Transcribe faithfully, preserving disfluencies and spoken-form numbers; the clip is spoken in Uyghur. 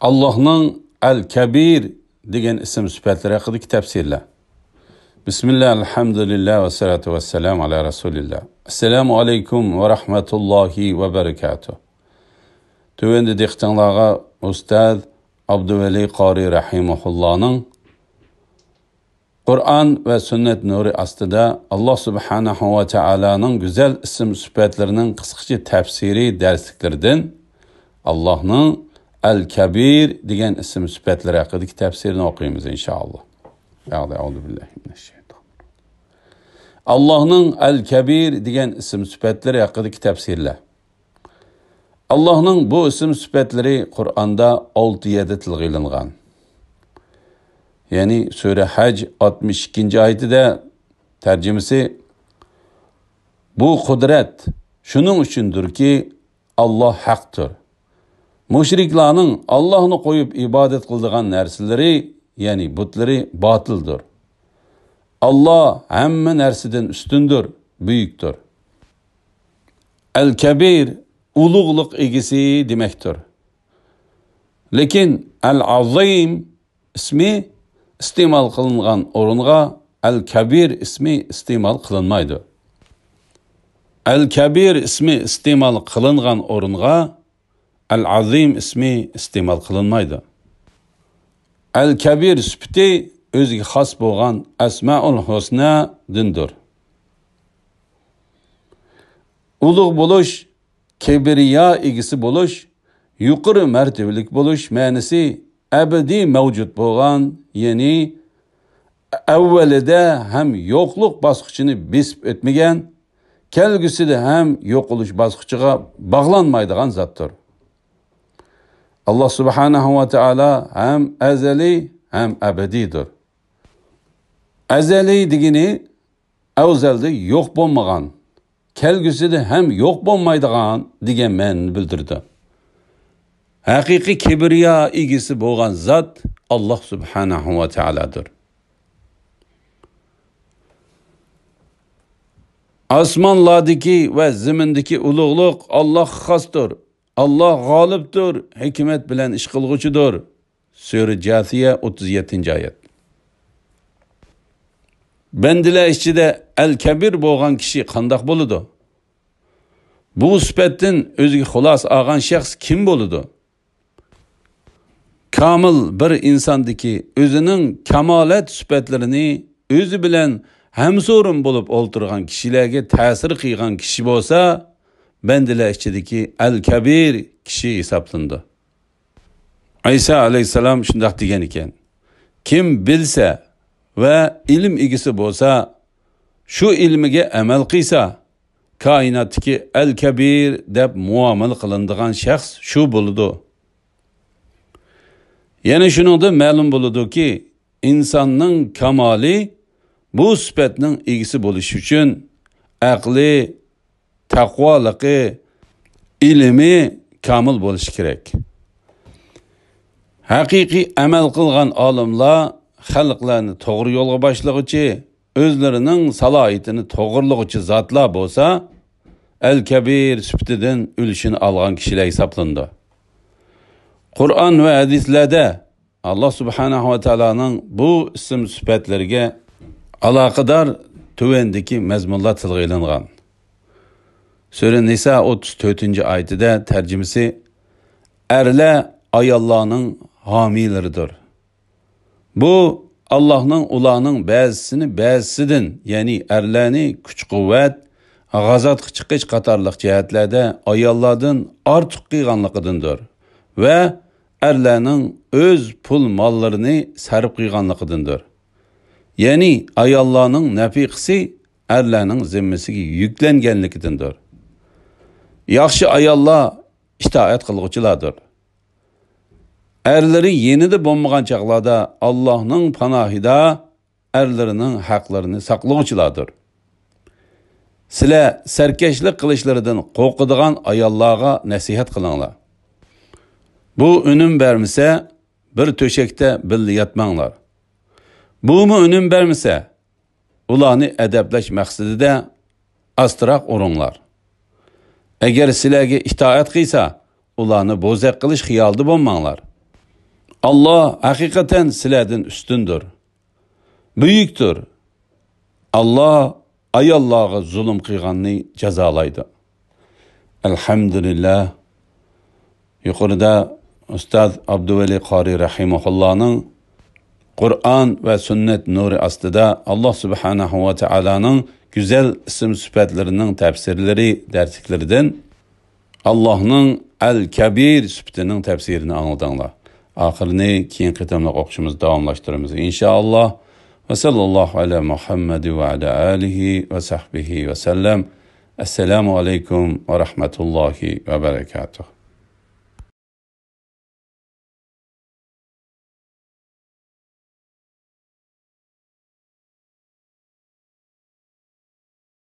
ئاللاھنىڭ ئەل-كەبىر دېگەن ئىسىم سۈپەتلىرى ھەققىدىكى تەپسىرلەر. بىسمىللا، ئەلھەمدۇلىللا، ۋەسسالاتۇ ۋەسسالامۇ ئەلا رەسۇلىللا. ئەسسالامۇ ئەلەيكۇم ۋە رەھمەتۇللاھى ۋە بەرىكاتۇھ. تۆۋەندە دىققىتىڭلارغا ئۇستاز ئابدۇۋەلى قارى رەھىمەھۇللانىڭ قۇرئان ۋە سۈننەت نۇرى ئاستىدا ئاللاھ سۇبھانەھۇ ۋە تائالانىڭ گۈزەل ئىسىم سۈپەتلىرىنىڭ قىسقىچە تەپسىرى دەرسلىكلىرىدىن ئاللاھنىڭ ئەل-كەبىر دېگەن ئىسىم سۈپەتلىرى ھەققىدىكى تەپسىرىنى ئوقۇيمىز، ئىنشائاللاھ. ئەئۇزۇ بىللاھى مىنەششەيتان. ئاللاھنىڭ ئەل-كەبىر دېگەن ئىسىم سۈپەتلىرى ھەققىدىكى تەپسىرلەر. ئاللاھنىڭ بۇ ئىسىم سۈپەتلىرى قۇرئاندا ئالتە يەردە تىلغا ئېلىنغان. يەنى سۈرە ھەج ئاتمىش ئىككىنچى ئايىتىدە، تەرجىمىسى، بۇ قۇدرەت شۇنىڭ ئۈچۈندۇركى، ئاللاھ ھەقتۇر. مۇشرىكلارنىڭ ئاللاھنى قويۇپ ئىبادەت قىلىدىغان نەرسىلىرى، يەنى بۇتلىرى باتىلدۇر. ئاللاھ ھەممە نەرسىدىن ئۈستۈندۇر، بۈيۈكتۇر. ئەل-كەبىر، ئۇلۇغلۇق ئىگىسى دېمەكتۇر. لېكىن ئەل-ئازىم ئىسمى ئىستېمال قىلىنغان ئورۇنغا ئەل-كەبىر ئىسمى ئىستېمال قىلىنمايدۇ. ئەل-كەبىر ئىسمى ئىستېمال قىلىنغان ئورۇنغا ئەل-ئازىم ئىسمى ئىستېمال قىلىنمايدۇ. ئەل-كەبىر سۈپىتى ئۆزىگە خاس بولغان ئەسمائۇل ھۇسنادىندۇر. ئۇلۇغ بولۇش، كىبرىيا ئىگىسى بولۇش، يۇقىرى مەرتىۋىلىك بولۇش مەنىسى ئەبەدىي مەۋجۇت بولغان، يەنى ئەۋۋەلىدە ھەم يوقلۇق باسقۇچىنى بېسىپ ئۆتمىگەن، كەلگۈسىدە ھەم يوقىلىش باسقۇچىغا باغلانمايدىغان زاتتۇر. ئاللاھ سۇبھانەھۇ ۋە تائالا ھەم ئەزەلىي، ھەم ئەبەدىيدۇر. ئەزەلىي دېگىنى ئەۋزەلدە يوق بولمىغان، كەلگۈسىدە ھەم يوق بولمايدىغان دېگەن مەنىنى بىلدۈرىدۇ. ھەقىقىي كىبرىيا ئىگىسى بولغان زات ئاللاھ سۇبھانەھۇ ۋە تائالادۇر. ئاسمانلاردىكى ۋە زېمىندىكى ئۇلۇغلۇق ئاللاھقا خاستۇر. ئاللاھ غالىبتۇر، ھېكمەت بىلەن ئىش قىلغۇچىدۇر. سۈرە جاسىيە، ئوتتۇز يەتتىنچى ئايەت. بەندىلەر ئىچىدە ئەل-كەبىر بولغان كىشى قانداق بولىدۇ؟ بۇ سۈپەتتىن ئۆزىگە خۇلاسە ئالغان شەخس كىم بولىدۇ؟ كامىل بىر ئىنساندىكى ئۆزىنىڭ كامالەت سۈپەتلىرىنى ئۆزى بىلەن ھەمسورۇن بولۇپ ئولتۇرغان كىشىلەرگە تەسىر قىلغان كىشى بولسا، بەندىلەر ئىچىدىكى ئەل-كەبىر كىشى ھېسابلىنىدۇ. ئەيسا ئەلەيھىسسالام شۇنداق دېگەن ئىكەن، كىم بىلسە ۋە ئىلىم ئىگىسى بولسا، شۇ ئىلمىگە ئەمەل قىلسا، كائىناتتىكى ئەل-كەبىر دەپ مۇئامىلە قىلىنىدىغان شەخس شۇ بولىدۇ. يەنە شۇنىڭدىن مەلۇم بولىدۇكى، ئىنساننىڭ كامالى بۇ سۈپەتنىڭ ئىگىسى بولۇش ئۈچۈن ئەقلى، تەقۋالىقى، ئىلمى كامىل بولۇشى كېرەك. ھەقىقىي ئەمەل قىلغان ئالىملار خەلقلەرنى توغرا يولغا باشلىغۇچى، ئۆزلىرىنىڭ سالاھىيىتىنى توغرىلىغۇچى زاتلار بولسا، ئەل-كەبىر سۈپىتىدىن ئۈلۈشىنى ئالغان كىشىلەر ھېسابلىنىدۇ. قۇرئان ۋە ھەدىسلەردە ئاللاھ سۇبھانەھۇ ۋە تائالانىڭ بۇ ئىسىم سۈپەتلىرىگە ئالاقىدار تۆۋەندىكى مەزمۇنلار تىلغا ئېلىنغان. سۈرە نىسا ئوتتۇز تۆتىنچى ئايىتىدە تەرجىمىسى، ئەرلەر ئاياللارنىڭ ھامىيلىرىدۇر. بۇ ئاللاھنىڭ ئۇلارنىڭ بەزىسىنى بەزىسىدىن، يەنى ئەرلەرنى كۈچ-قۇۋۋەت، غازاتقا چىقىش قاتارلىق جەھەتلەردە ئاياللاردىن ئارتۇق قىلغانلىقىدىندۇر ۋە ئەرلەرنىڭ ئۆز پۇل-ماللىرىنى سەرپ قىلغانلىقىدىندۇر. يەنى ئاياللارنىڭ نەپىقىسى ئەرلەرنىڭ زىممىسىگە يۈكلەنگەنلىكىدىندۇر. ياخشى ئاياللار ئىتائەت قىلغۇچىلاردۇر. ئەرلىرى يېنىدا بولمىغان چاغلاردا ئاللاھنىڭ پاناھىدا ئەرلىرىنىڭ ھەقلىرىنى ساقلىغۇچىلاردۇر. سىلەر سەركەشلىك قىلىشلىرىدىن قورقىدىغان ئاياللارغا نەسىھەت قىلىڭلار. بۇ ئۈنۈم بەرمىسە، بىر تۆشەكتە بىللە ياتماڭلار. بۇمۇ ئۈنۈم بەرمىسە، ئۇلارنى ئەدەپلەش مەقسىتىدە ئاستىراق ئۇرۇڭلار. ئەگەر سىلەرگە ئىتائەت قىلسا، ئۇلارنى بوزەك قىلىش خىيالىدا بولماڭلار. ئاللا ھەقىقەتەن سىلەردىن ئۈستۈندۇر، بۈيۈكتۇر. ئاللا ئاياللارغا زۇلۇم قىلغاننى جازالايدۇ. ئەلھەمدۇلىللا. يۇقىرىدا ئۇستاز ئابدۇۋەلى قارى رەھىمەھۇللانىڭ قۇرئان ۋە سۈننەت نۇرى ئاستىدا ئاللا سۇبھانەھۇ ۋە تائالانىڭ گۈزەل ئىسىم سۈپەتلىرىنىڭ تەپسىرلىرى دەرسلىكلىرىدىن ئاللاھنىڭ ئەل كەبىر سۈپىتىنىڭ تەپسىرىنى ئاڭلىدىڭلار. ئاخىرىنى كېيىنكى قېتىملىق ئوقۇشىمىزدا داۋاملاشتۇرىمىز، ئىنشائاللا. ۋە ساللاللاھۇ ئەلا مۇھەممەد ۋە ئەلا ئالىھى ۋە سەھبىھى ۋە سەللەم. ئەسسالامۇ ئەلەيكۇم ۋە رەھمەتۇللاھى ۋە بەرەكاتۇھ.